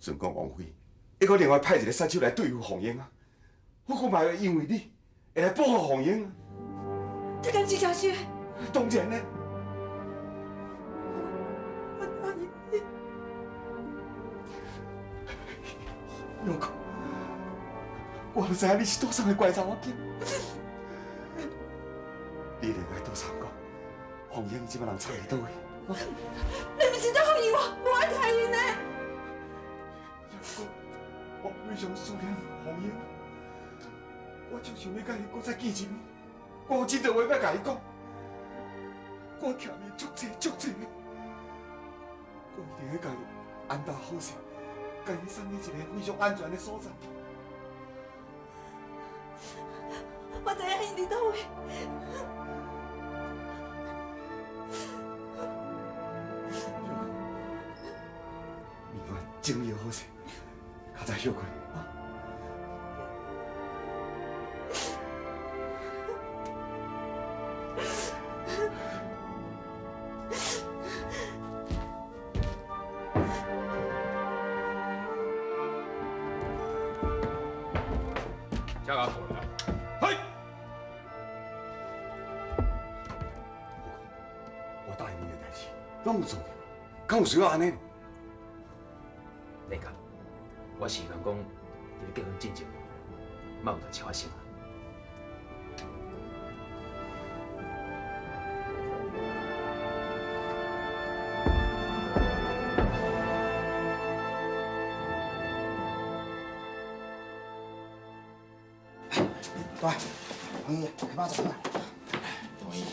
阵讲王妃，会阁另外派一个杀手来对付凤英啊，我阁嘛会因为你，会来保护凤英啊。这敢真正是？当然咧。我答应你。玉可，我毋知影你是倒送的乖查某囝，你一定爱倒送讲，凤英这摆人藏伫佗位？你毋是在放伊我，无爱杀𪜶呢？我非常思念凤英，我就想欲佮伊阁再见一面，我有真济话欲共伊讲，我欠伊足济足济，我一定会共伊安搭好势，共伊送去一个非常安全的所在。我知影𪜶伫佗位。明晚整理好势，较早歇睏啊。车甲过来。嘿，我答应你的代志，拢有做，敢有需要按呢？内江，我是希望讲，伫咧结婚进前，莫有代志发生啊。大，黄姨，开包子。同意，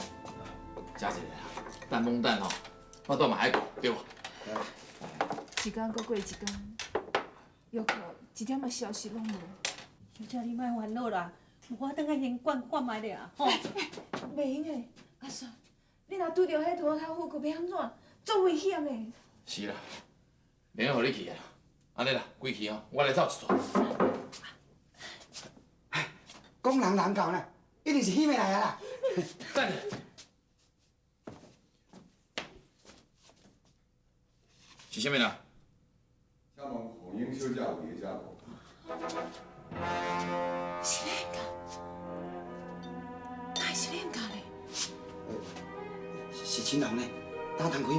食一个啦，等猛等吼，我倒嘛爱顾，对无？一工阁过一工，玉可一点仔消息拢无。小姐，你莫烦恼啦，我等下先管看觅咧啊，吼。袂用的，阿叔，你若拄著彼涂跤虎躯欲按怎？足危险的。是啦，袂用予你去啊，按呢啦，规气吼，我来走一撮。讲人人到呢，一定是戏妹来啊啦。等下，是啥物人？请问凤英小姐有伫遮无？是恁家？哪会是恁家咧？是亲人呢，打通开无？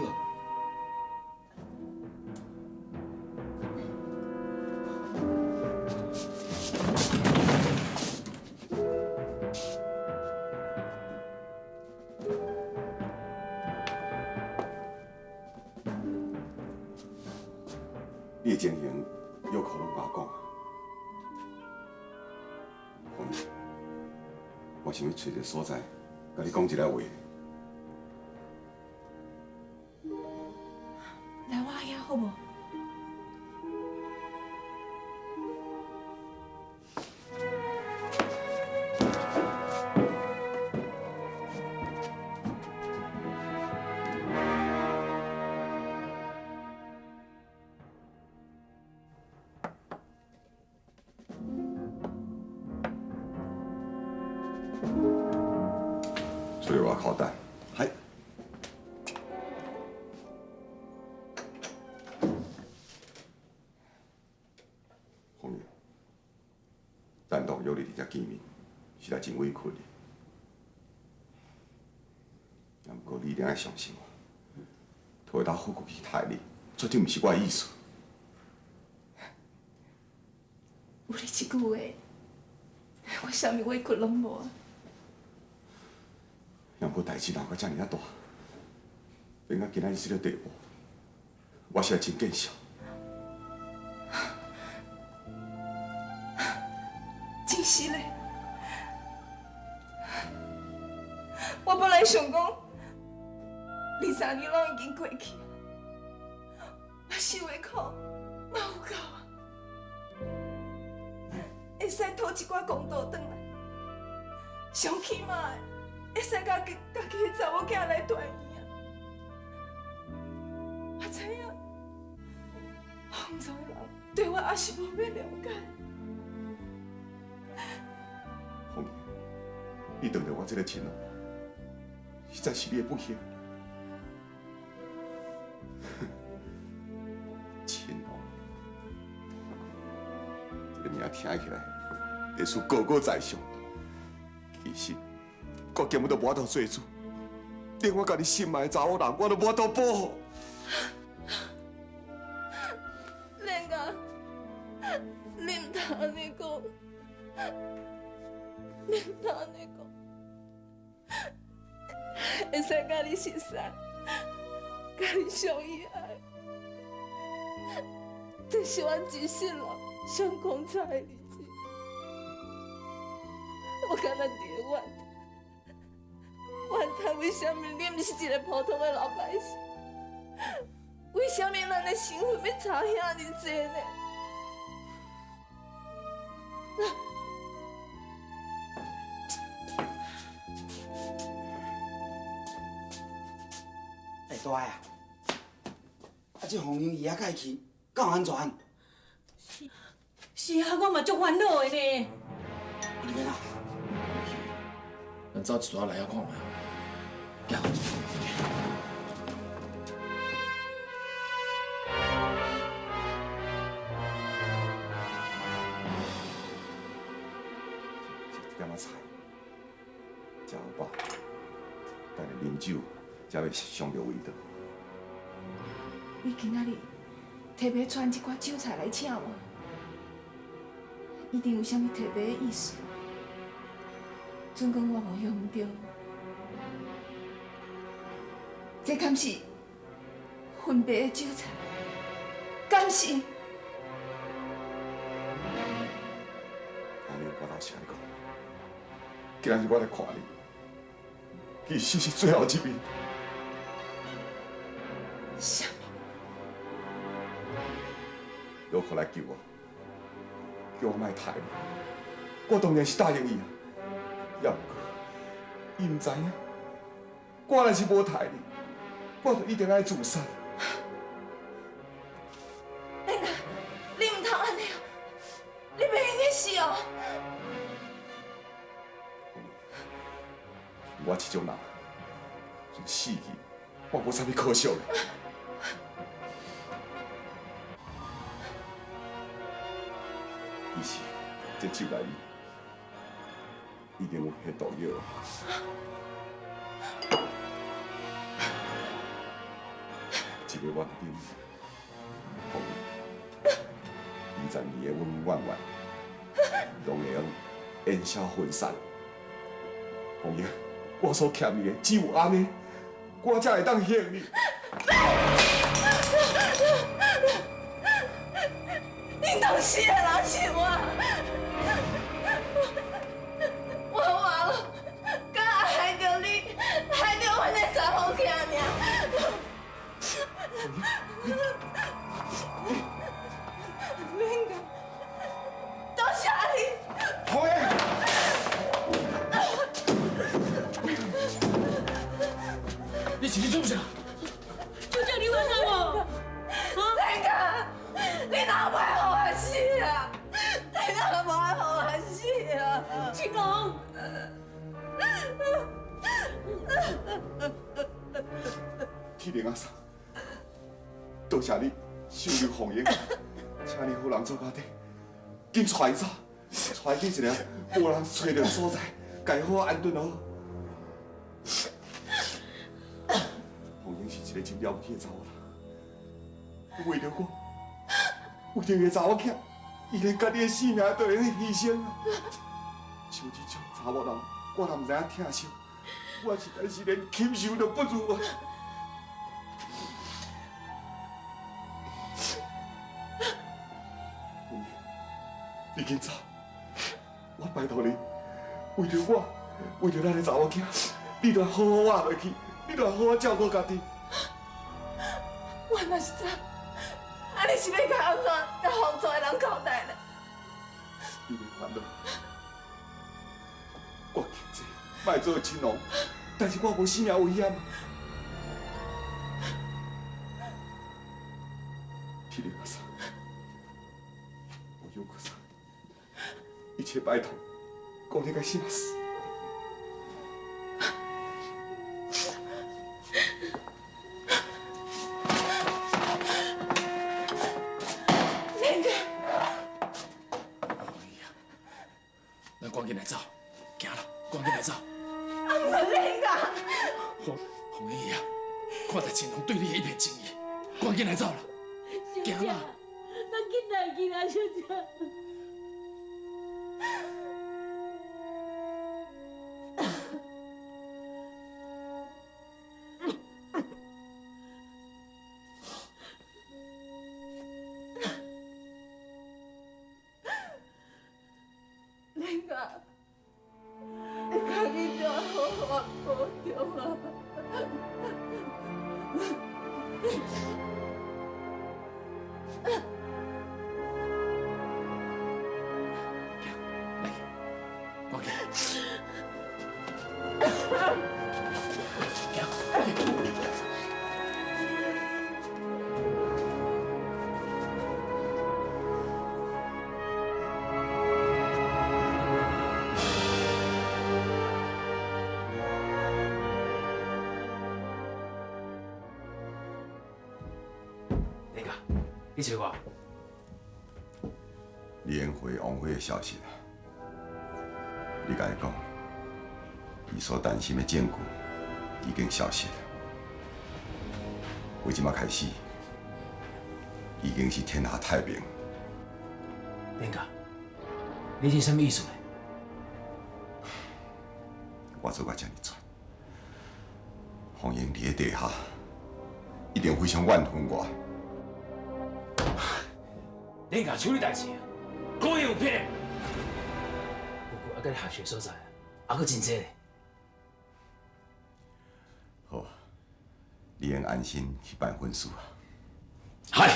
你的情形有可能共我讲啊。凤英，我想欲揣一个所在，共你讲一下话。来我遐好无？出去外口等。嗨。凤英，单独约你伫遮见面，实在真委屈你。也毋过你一定爱相信我，提刀虎骨去杀你，绝对毋是我的意思。有你一句话，我啥物委屈拢无啊。也毋过代志闹到遮尔仔大，变到今仔日这个地步，我实在真见笑。真是嘞，我本来想讲，二三年拢已经过去，我受的苦嘛有够啊，会使讨一寡公道转来，上起码会使共家己的查某囝来团圆啊！我知影，风族的人对我也是无欲了解。凤英，你当著我这个亲人，实在是你的不幸。亲王，这个名听起来，会输高高在上。其实，我根本就无法度做主，连我家己心爱的查某人，我都无法度保护。连甲，你毋通按呢讲，你毋通按呢讲，会使佮你熟似，佮你相依爱，这是阮一世人上光彩的日子。我敢若伫咧怨叹，怨叹为啥物你毋是一个普通的老百姓？为啥物咱的身份欲差遐尔济呢？欸，大个啊，啊，这凤英伊仔佮伊去，敢有安全？是啊，我嘛足烦恼的呢。你欲按怎？咱走一撮来遐看觅。行。食一点仔菜，食有饱，等下啉酒，才袂伤著胃道。你今仔日特别传这寡酒菜来请我，一定有啥物特别的意思。准讲我无用著，这敢是分别的酒菜？敢是？阿玲，我老实你讲，今日我来看你，其实是最后一面。啥物？老婆来救我，叫我莫杀你，我当然是答应伊啊。也毋过，伊毋知影，我若是无杀你，我就一定爱自杀。莲啊，你毋通按呢哦，你袂用去死哦。我这种人，阵死去，我无啥物可惜的。其实，这酒内面已经有彼毒药。一个我啉，予20年的阮怨怨，拢会用烟消云散。凤英，我所欠你的只有按呢，我才会当还你。恁当死的人是我，我活了，敢若害著你，害著阮的查某囝尔。免讲，多谢你。凤英。你是咧创啥？小姐，你冤枉我！那个，你哪会予我死啊？你哪会予我死啊？青龙，铁玲阿嫂，多谢你收留凤英，请你好人做家底，紧带伊走，带伊去一个无人揣著的所在，共伊好好安顿好。凤英是一个真了不起的查某人，为著我，为著伊的查某囝，伊连家己的性命都会用牺牲啊！像这种查某人，我若毋知影疼惜，我实在是连禽兽都不如啊！凤英，你紧走，我拜托你，为著我，为著咱的查某囝，你著好好活落去，你著好好照顾家己。我若是走，啊你是欲共按怎共风厝的人交代呢？你免烦恼，我经济莫做真王，但是我无性命危险啊！铁玲阿嫂，我有可啥，一切拜托，讲你该死嘛死。莲哥，紧來走，行啦，趕緊來走。啊，毋免啦。紅紅英姨啊，看在乾隆對你的一片情意，趕緊來走啦，行啦。咱緊來去啦，小姐。你找我？李延辉王妃的消息啦，你共伊講，伊所擔心的證據已經消失了。為這馬開始，已經是天下太平。殿下，你這啥物意思呢？我做甲這麼絕，紅英佇咧地下，一定非常怨恨我。殿下處理代誌，可能有騙。不過啊，佮你合學所在，還閣真濟咧。好，你用安心去辦婚事啊。係。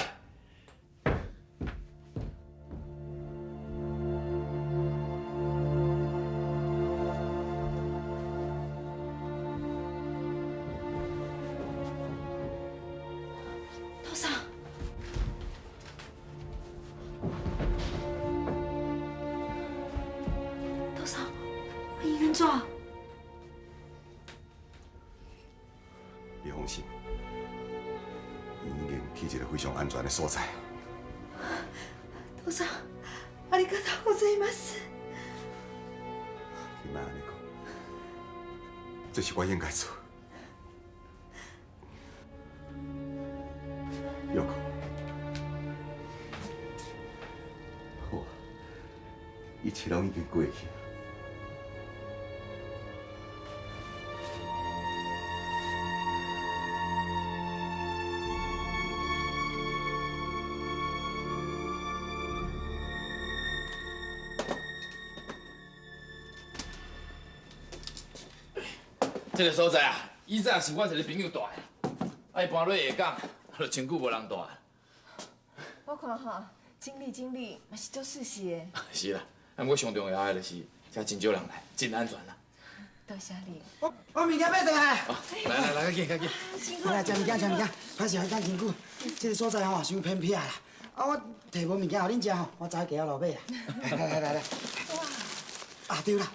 多少？多少？伊安怎？你放心，伊已經去一個非常安全的所在。多少？ありがとうございます。你莫按呢講，這是我應該做。耀哥，好，一切攏已經過去。這個所在啊，以前是我一個朋友住的，啊，伊搬落下港，就真久無人住。我看吼，整理整理嘛是足水势的。是啦，啊，毋過上重要的就是，遮真少人來，真安全啦。多謝你。我物件買轉來。來來來，較緊較緊。來來，食物件，食物件，歹勢等真久。這個所在吼，傷偏僻啦。啊，我提無物件予恁食吼，我走去街仔路買啦。來來來來。哇！啊對啦，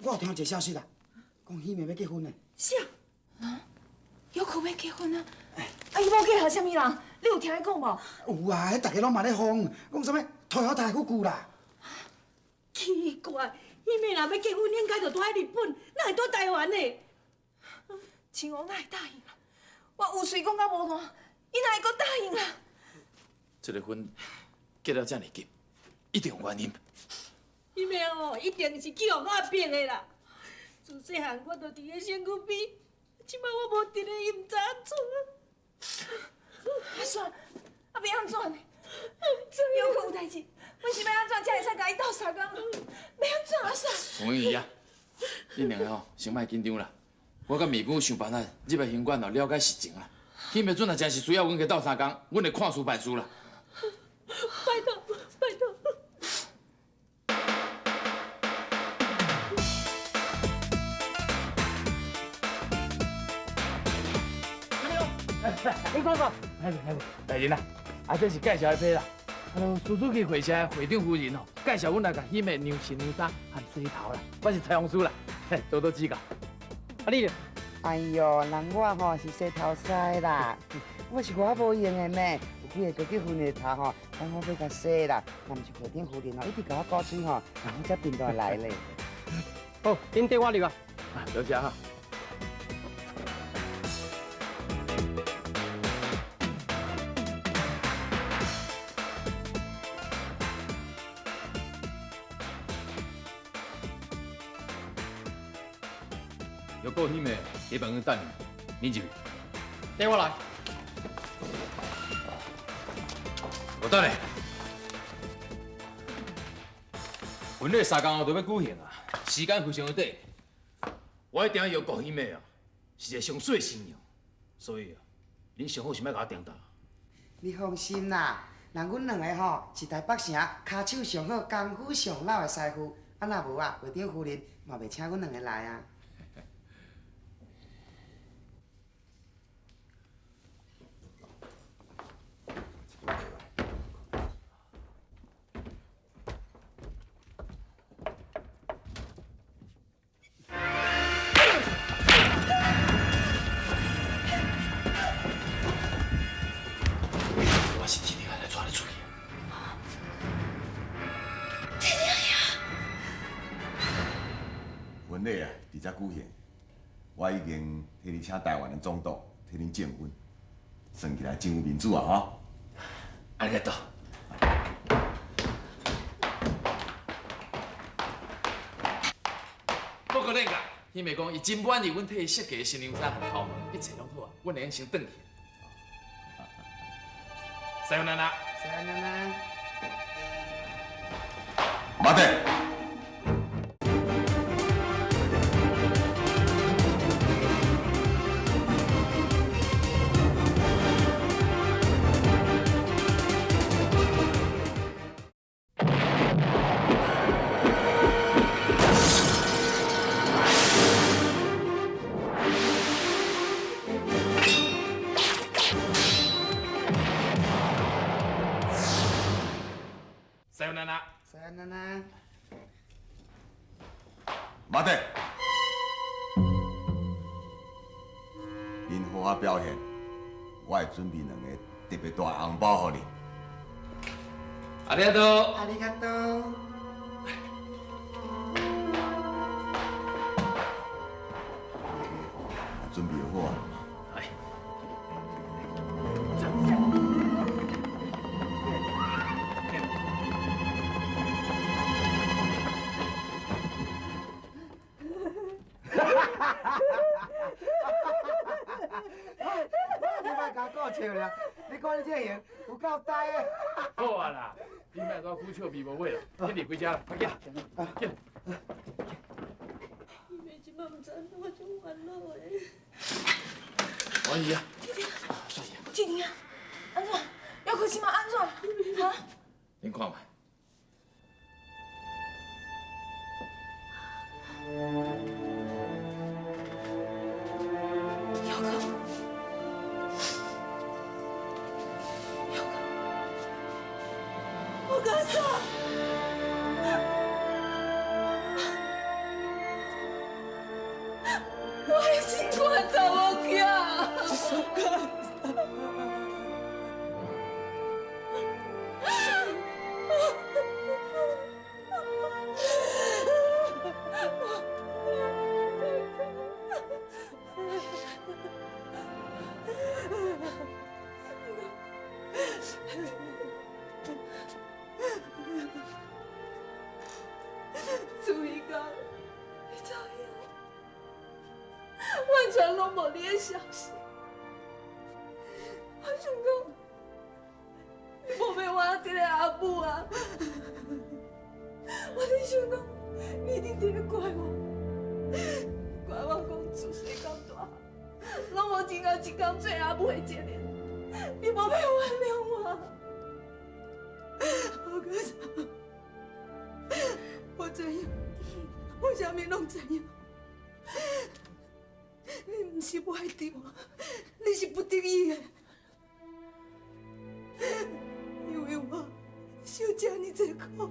我有聽到一個消息啦，講喜妹欲結婚呢。啥？啊？有可欲結婚啊？啊，伊某嫁予啥物人？你有聽伊講無？有啊，彼逐家攏嘛咧瘋，講啥物拖好太久久啦。奇怪，彼妹若欲結婚，應該就蹛佇日本，哪會蹛台灣呢？親王哪會答應啊？我有喙講甲無爛，伊哪會閣答應啊？這個婚結了遮爾急，一定有原因。彼妹哦，一定是去予我逼的啦。自細漢我就佇咧身軀邊，這擺我無佇咧，伊毋知按怎啊。阿雪，啊欲按怎呢？猶閣有代誌，阮是欲按怎才會使共伊鬥相共？欲按怎阿雪？紅英姨啊，恁兩個吼先莫緊張啦。我佮美姑想辦法入來刑館哦，了解實情啦。彼暝陣若真是需要阮去鬥相共，阮會看事辦事啦。拜託，拜託。你講講，來來，大人啊，啊這是介紹的批啦，啊，蘇書記會社的會長夫人哦，介紹阮來共喜妹量身量衫和洗頭啦，我是裁縫師啦，嘿，多多指教。啊你？哎喲，人我吼是洗頭師啦，我是我無閒的呢，有幾個過結婚的頭吼，等我欲共洗啦，若毋是會長夫人吼，一直共我鼓吹吼，我才貧倒來咧。好，恁缀我入啊。多谢哈。药顾喜妹伫房间等你，你入去。缀我来。我等下。婚礼三工后就欲举行啊，时间非常的短。我爱订药顾喜妹啊，是一个上媠新娘，所以啊，恁上好是莫共我顶担。你放心啦，人阮两个吼是台北城跤手上好、功夫上老的师傅，啊若无啊，会长夫人嘛袂请阮两个来啊。我是天顶来带你出去。天顶呀！婚礼啊，伫遮举行，我已经替你请台湾的总督替恁证婚，算起来真有面子啊！吼。ありがとう。报告恁个，喜妹讲伊真满意阮替伊设计的新娘衫和头毛，一切拢好啊，阮会用先转去。さよなら。さよなら。待て。さよなら。さよなら。待て。恁好好表现，我会准备两个特别大的红包予恁。ありがとう。ありがとう。准备好啊！哎。你莫共我讲笑啦！你看你这个型有够呆的。好啊啦，你莫煞苦笑眉无尾啦，紧离开遮啦，快行，紧。伊妹这摆毋知按怎，我足烦恼的。王姨啊，志宁啊，按怎？犹可这摆按怎？哈？恁看觅。犹可，犹可，我讲啥？我的心肝查某囝，自彼工，你走以后，完全拢无你的消息。我想讲，你无欲我这个阿母啊！我咧想讲，你一定伫咧怪我，怪我讲自细到大，拢无尽到一工做阿母的责任，你无欲原谅我。我讲啥？我知影，我啥物拢知影。你毋是无爱着我，你是不得已的。因为我受这尔济苦，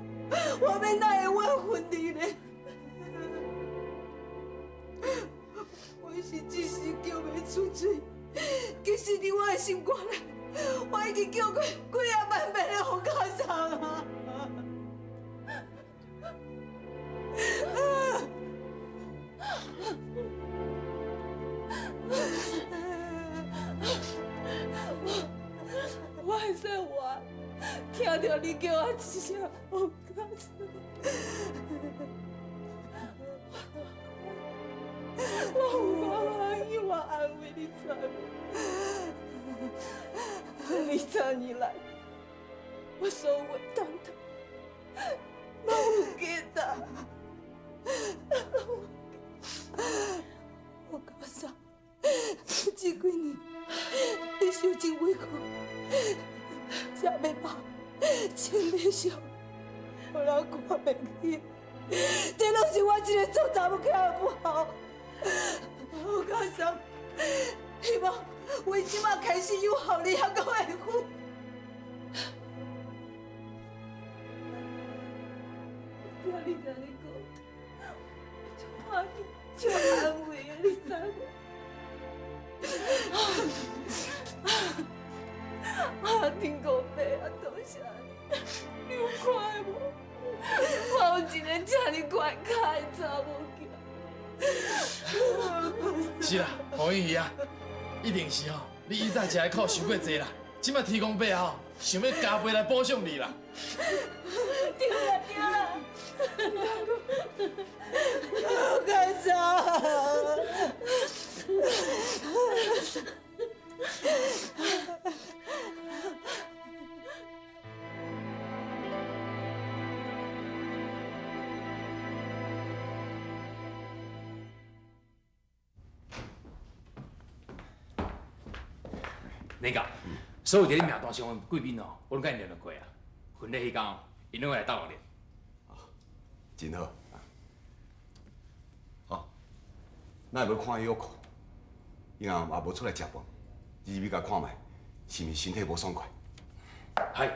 我欲哪会怨恨你呢？我是一时叫袂出嘴，其实伫我的心肝内，我已经叫过几仔万遍的洪家桑啊！著你叫我一声胡教授。我有办法去我安慰你知无？20年来，我所有的痛痛，拢有记得。我教授，这几年你受尽委屈，食袂饱，穿袂上，予人看袂起，这拢是我一个做查某囝的不好。我教授，希望为这马开始有效你还阁会好。听你这呢讲，我就欢喜，就安慰的，你知无？啊，天公伯啊，多谢你，你有看无？我有一个这呢乖巧的查某囝。是啦，黄英鱼啊，一定是吼，你以前食的苦伤过济啦，这摆天公伯吼，想欲加倍来补偿你啦。对啦对啦，我干啥？那个，所有伫咧名单上的贵宾哦，我拢共𪜶联络过啊。婚礼彼工，𪜶拢会来斗热。真好。哦，咱会欲看约克，伊若嘛无出来食饭，你入去共看觅，是毋是身体无爽快？系。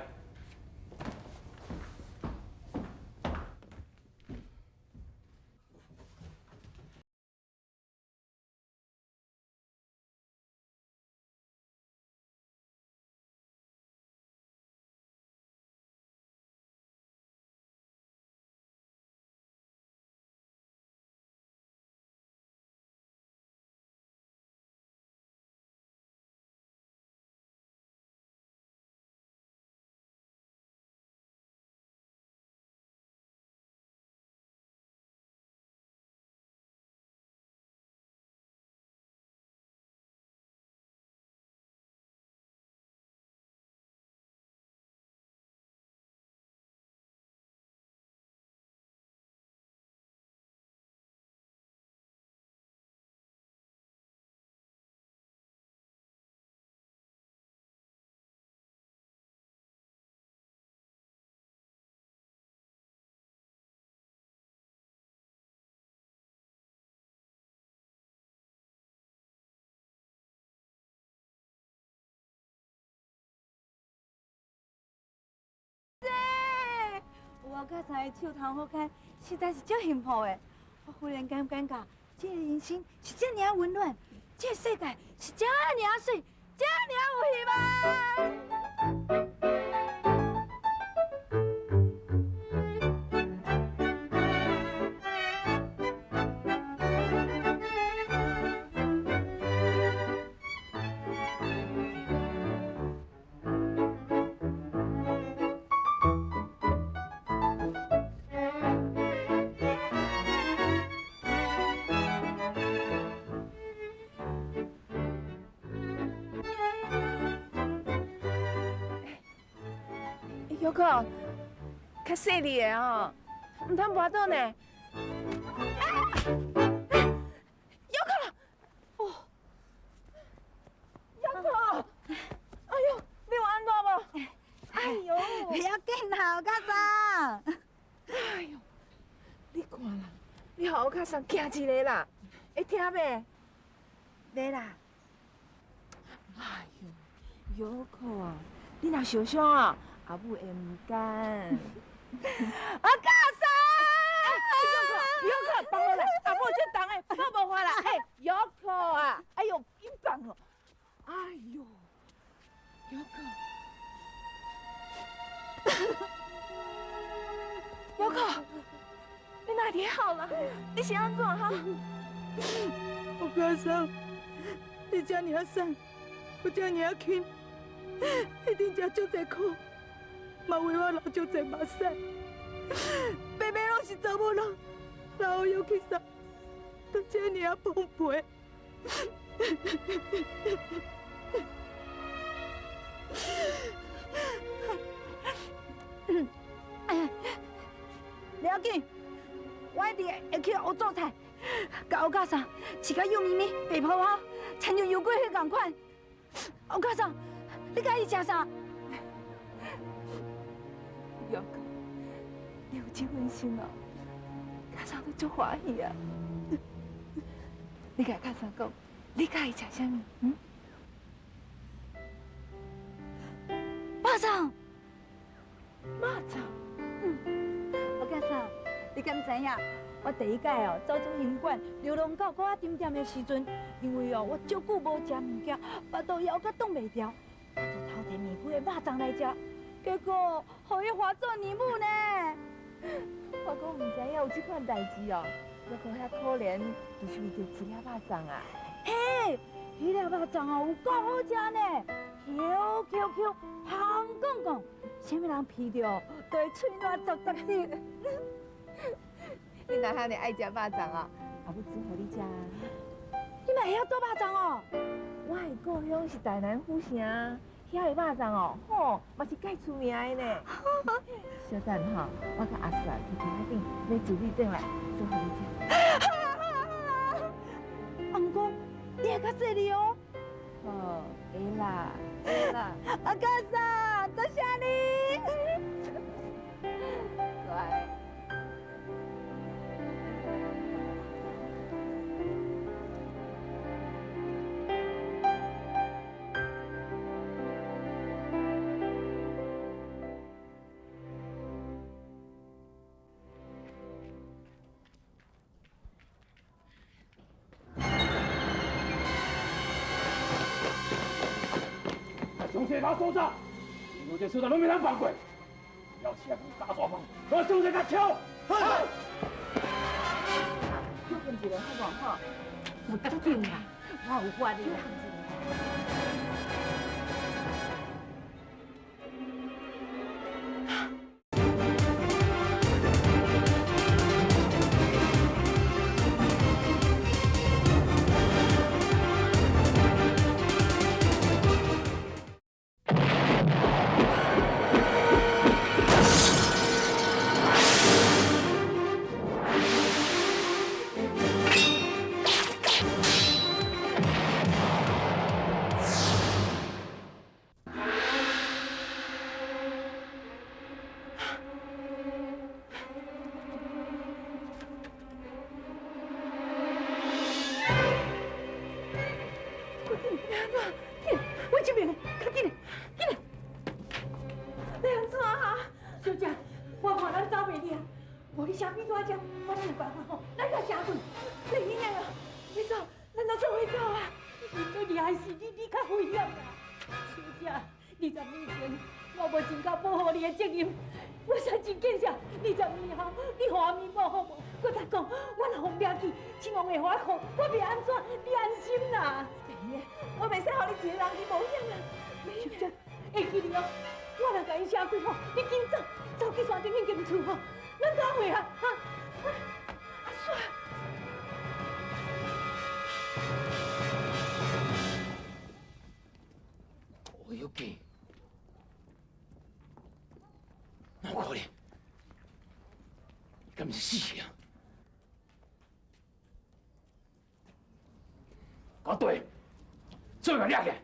我较早的手头好开，实在是足幸福的。我忽然间感觉，这个人生是这尔温暖，这个世界是这尔媠，这尔有希望。小可，较细腻的哦，毋通跋倒呢。小可，哦，小可，哎呦，你有按怎无？哎呦，袂要紧啦，较早。哎呦，你看啦，你予我较送惊一个啦，会疼袂？袂啦。哎呦，小可啊，你若受伤啊！阿母会毋甘。阿教授，小可，放落来，阿母这重的，我无法啦。哎，小可啊，哎呦，紧放哦。哎呦，小可，小可，你哪伫好啦？你是按怎哈？我教授，你这尔瘦，我这尔轻，一定食足济苦。嘛為我流足濟目屎，白白攏是查某人，老有去啥，都這爾仔崩潰。袂要緊，我一定會去學做菜，共烏家嫂飼甲幼咪咪、白泡泡，親像油粿彼仝款。烏家嫂，你佮意食啥？表哥，你有這份心哦，家嫂都足歡喜啊！你共家嫂講，你佮意食啥物？嗯？肉粽，肉粽。嗯，烏家嫂，你敢知影？我第一擺哦走出行館，流浪到閣仔點點的時陣，因為哦我足久無食物件，腹肚枵甲擋袂牢，我就偷提麵幾个肉粽來食，結果予伊化做泥母呢。我閣毋知影有這款代誌哦，猶閣遐可憐，就是為著一粒肉粽啊。嘿，彼粒肉粽哦有夠好食呢，Q Q Q，香講講，啥物人闻著都會喙瀾雜雜的。你若遐爾愛食肉粽哦，阿母煮予你食。你嘛會曉做肉粽哦？我的故鄉是台南府城，遐的肉粽哦，吼嘛是蓋出名的呢。小等吼，我佮阿嫂去街仔頂買糯米轉來煮予你食。好啦好啦好啦，啊，毋過你會較細膩哦。好，會啦會啦。阿家嫂，多謝你。乖。详细查所在，因为这所在攏袂当放过，要请大抓风，我详细共抄。好。休困一下好无吼？有决定啦，我有法的啦。我這邊，較緊，緊！你按怎啊？小姐，我看咱走袂了，無你啥物在遮，我想辦法吼，咱共寫棍。你囡仔啊，你走，咱都做伙走啊！你對你還是你，你較危險啦。小姐，20年前我無盡到保護你的責任，我實真感謝。20年後，你予我彌補好無？閣再講，我若予掠去，親王會予我苦，我袂按怎，你安心啦。我袂使予你一个人去冒險啦。小姐，會記得哦，我若共伊寫幾吼，你緊走，走去山頂彼間厝吼，咱等會啊，哈。阿雪。我有见，哪有可能？敢是死啊？搞对，做共掠起来。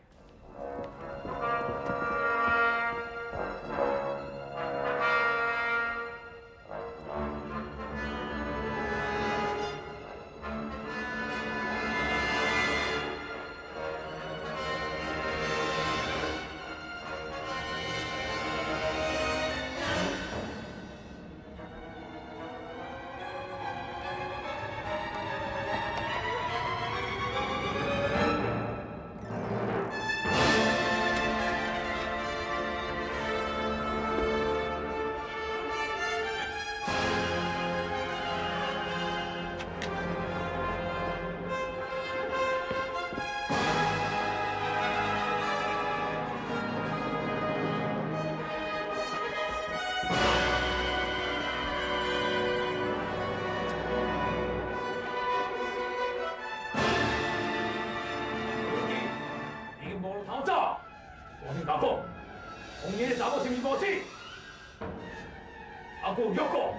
啊，阁有玉果，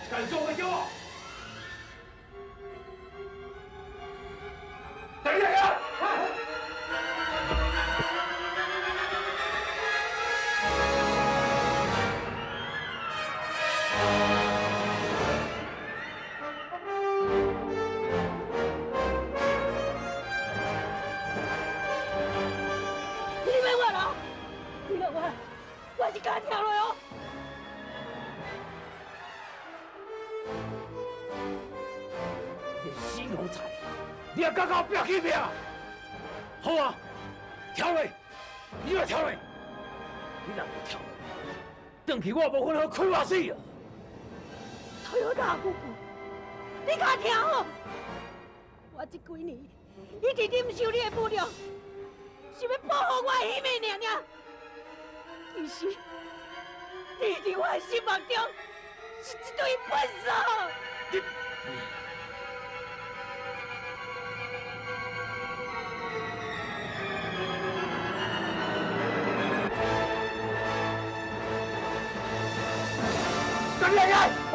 是干做的叫我。等你来啊！你欲我咯？你欲我？我是敢跳落哦！你死奴才！你也敢佮我拼起命？好啊，跳落，你来跳落！你若无跳落，转去我无法好开活死啊！头大姑姑，你敢听好？我这几年一直忍受你的侮辱，是欲保护我的喜妹尔尔。其实，你伫我的心目中是一堆粪扫。你。赶紧来！快！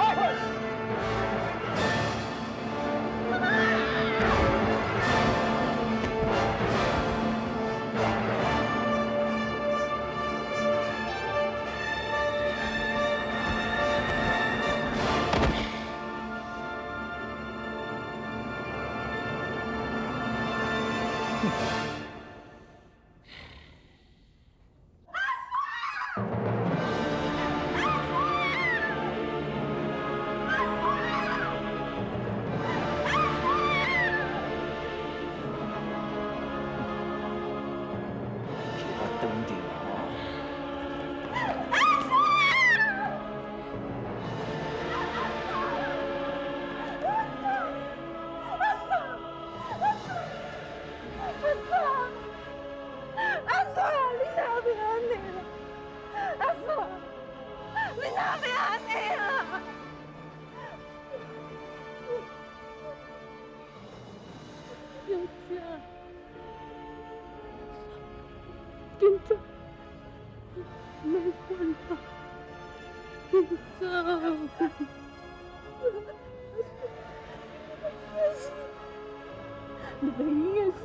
你袂用的死，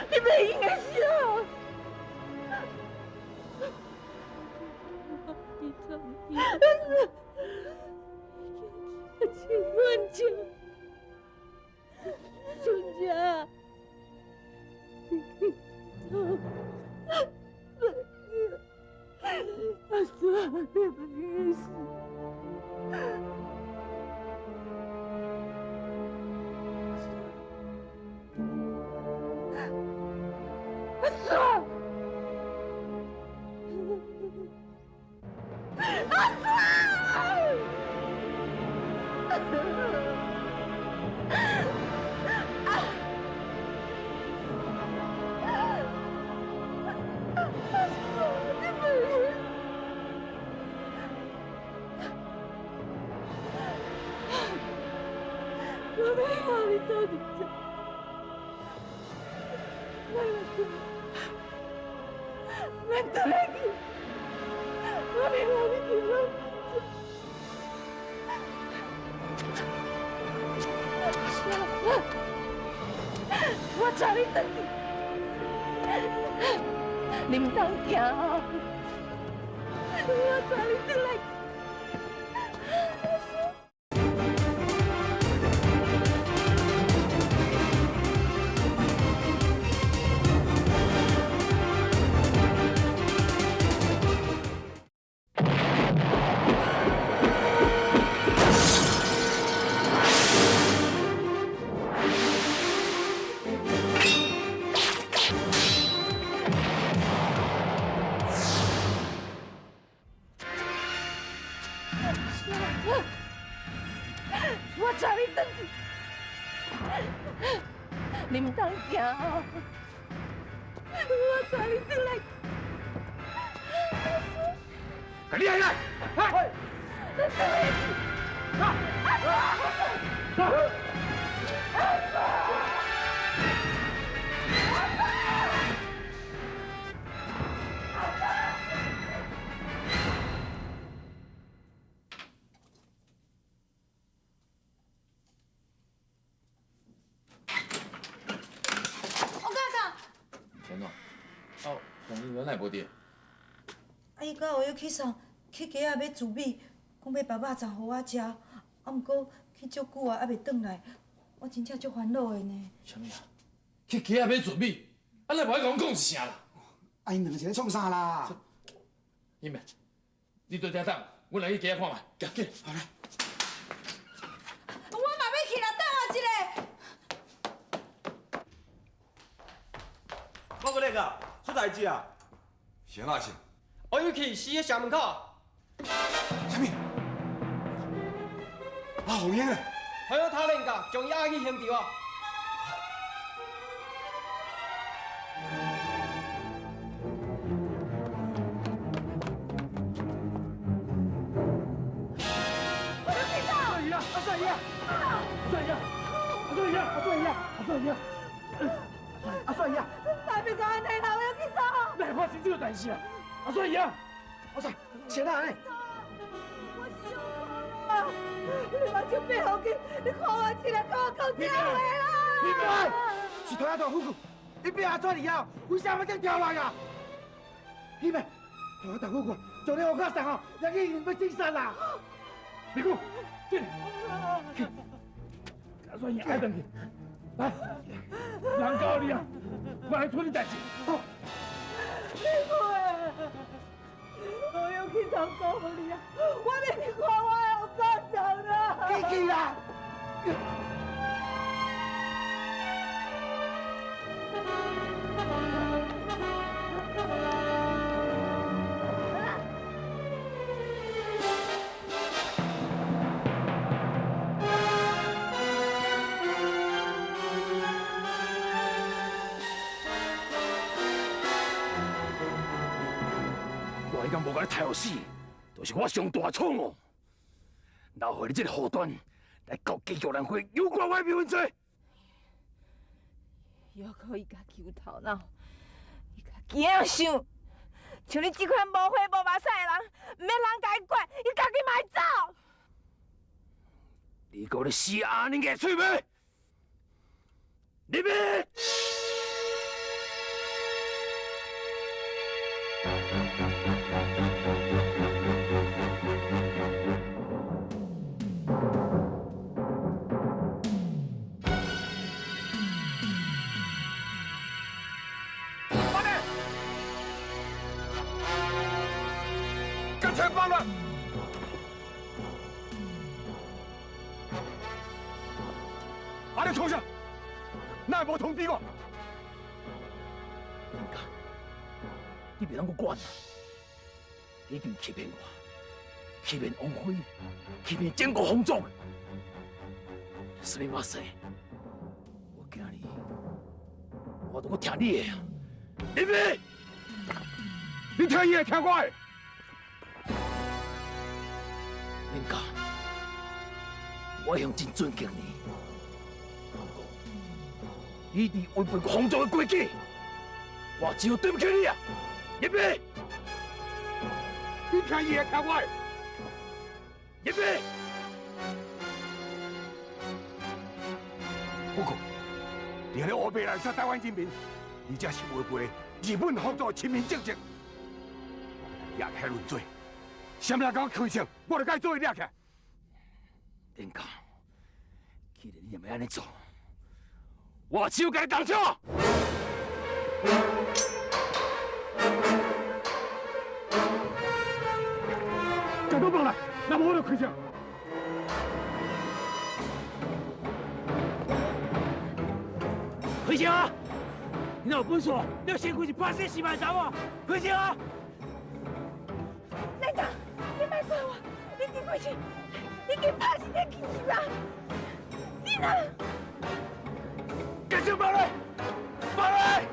你袂用的死啊！请问春姐，你去走，阿叔，你袂用的死。阿叔，阿叔，阿叔，你袂我欲予你倒伫这，咱咱转来去，我欲予你伫阮这。我带你转去，你毋通惊哦，我带你转来。我带你转去，你毋通惊哦，我带你转来。赶紧来！来！咱转来去。走！红英哪会无伫？啊，伊佮后去送去街仔买糯米，讲欲包肉粽予我食，啊，毋过去足久啊，犹未转来，我真正足烦恼的呢。啥物啊？去街仔买糯米，啊，你无爱共阮讲一声啦？啊，𪜶两个是咧创啥啦？英妹，你伫遮等，阮来去街仔看觅，行紧。好来。我嘛欲去啦，等我一下。我过来个，出代志啊？是按怎是？我要去死喺城门口。啥物？阿红英啊！还有他人家将伊押去刑场啊！阿帅爷，阿帅爷，阿帅爷，阿帅爷，阿帅爷，阿帅爷，哪会讲按呢啦？我要去送。哪会发生这个代志啊？阿帅爷，阿帅，是按怎呢？我是有苦啊！你目睭闭好紧，你看我一下，跟我讲这话啦！你别，是台大富贵，你变阿怎了后，为啥要这跳来啊？你妹，台大富贵，将你乌卡送吼，也已经欲自杀啦！李姑，进来。阿帅爷，爱转去，来，人交你啊，我来处理代志。好。李姑的，我要去上讲予你啊，我欲去看我的后家送啦。去去啦！我彼工无共你杀予死，就是我上大错误。留予你这个祸端来勾结玉兰花，诱拐我的未婚妻。犹阁伊共求头脑，伊家己会想，像你这款无血无目屎的人，毋免人共伊管，伊家己嘛会走。你阁咧死阿恁个喙伲，入去！啊！你创啥？哪会无通知我？林家，你袂当阁管啊！你已经欺骗我，欺骗王妃，欺骗整个皇族。すみません，我今日我都阁听你的啊！林飞，你听伊的，听我的。林家，我一向真尊敬你。不过，你伫违背皇族的规矩，我只有对不起你啊！叶飞，你听伊的，听我的。叶飞，不过，你按呢乌白滥杀台湾人民，你这是违背日本皇族的亲民政策。我欲掠起来论罪，啥物人共我开枪，我就共伊做伙掠起来。林家，既然你若欲按呢做，我只有共你动手。食倒饭来，若无我就开枪。开枪啊！你若有本事，你有身躯是拍死四万查某，开枪啊！来长，你莫管我，你紧过去，你紧拍死这机器人，紧啊！赶紧放来，放来！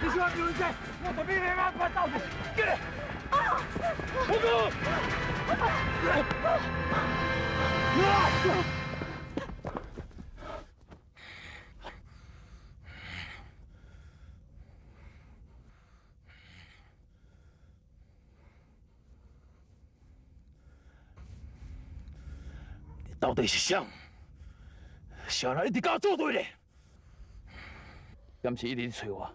你小可叫人我特别要把走去，过来。胡哥。你到底是谁？谁人一直佮我作对咧？敢是一直揣我？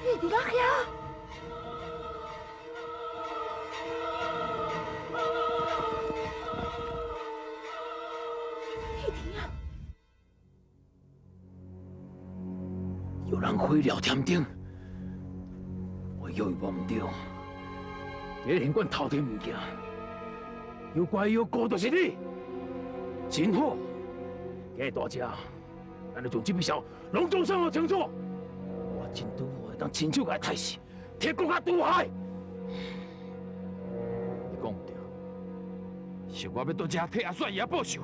你伫哪遐？有人开了天灯，我以为我毋对，伫咧行馆偷摕物件，有怪有过就是你，真好，今日大家，咱就将这笔账拢总算清楚。我真拄好会当亲手共伊杀死，替国家除害。你讲毋对，是我欲倒遮替阿帅爷报仇。